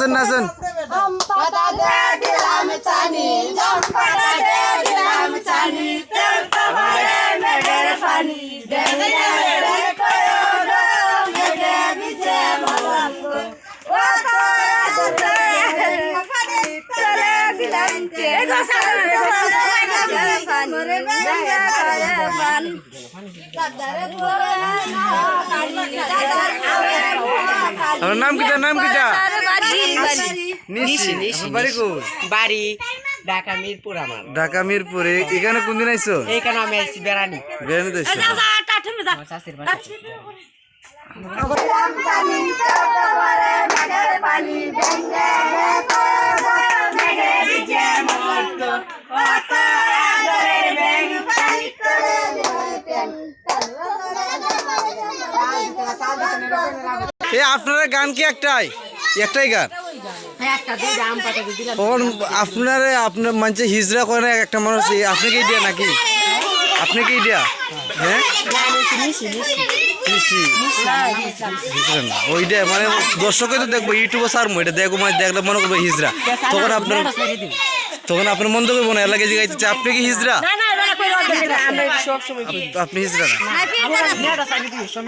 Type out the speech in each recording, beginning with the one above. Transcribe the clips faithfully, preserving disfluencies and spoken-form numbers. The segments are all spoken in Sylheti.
নাচেন, নাচেন। আপনার নাম কিতা? নাম কিতা? নিশি। নিশি, নিশি, আপনার বাড়ি নিশি। কই? বাড়ি ঢাকা মিরপুর আমার। ঢাকা মিরপুর। এ-, এখানে কোন দিন আইছো? এখানে আমি আইছি বেড়ানি। বেড়ানি তো আইছো? আমার চাচির বাড়ি। এ, আপনারা গান কি একটাই? একটাই গান? অখন আপনারে, আপনার মানষে হিজড়া কয় না, একটা মানুষ, এই আপনি কি ইডিয়া নাকি? আপনি কি ইডিয়া? হ্যাঁ? নিশি। হিজড়া না। ওইটা মানে দর্শকে তো দেখবো, YouTube-এ ছাড়মু, এটা দেখবো, মানে দেখলে মনে করবো হিজড়া। তখন আপনার, তখন আপনার মন তো করবো না, এর লাগি জিজ্ঞাসা করছে, "আপনি কি হিজড়া?" না, না, না, কই রোদ দেখে না। আমরা সব সময় কি? আপ-, আপনি হিজড়া না? না, কি হিজড়া?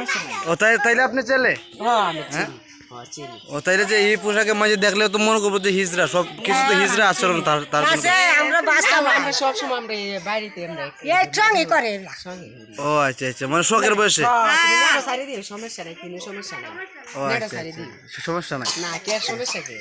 ও, তাই, তাইলে আপনি ছেলে? হ্যাঁ, আমি হ্যাঁ? ছেলে। হ্যাঁ, ছেলে। ও, তাইলে যে এই পোশাকে মাঝে দেখলে তো মনে করবো যে হিজড়া, সব কিছু তো হিজড়া আচরণ তার, তার জন্য। আছে, আমরা বাস্তব। আমরা, আমরা সব সময় আমরা এই বাড়িতে আমরা এই সঙ্গী করে এগুলা। সঙ্গী করি। ও, আচ্ছা, আচ্ছা, মানে শখের বয়সে? হ্যাঁ, তুমি নেড়া সারি দিও, সমস্যা নাই, কোনো সমস্যা নাই। ও, নেড়া আচ্ছা, সারি আচ্ছা, দিও। আচ্ছা, সমস্যা নাই। না, কে আর সমস্যা কি?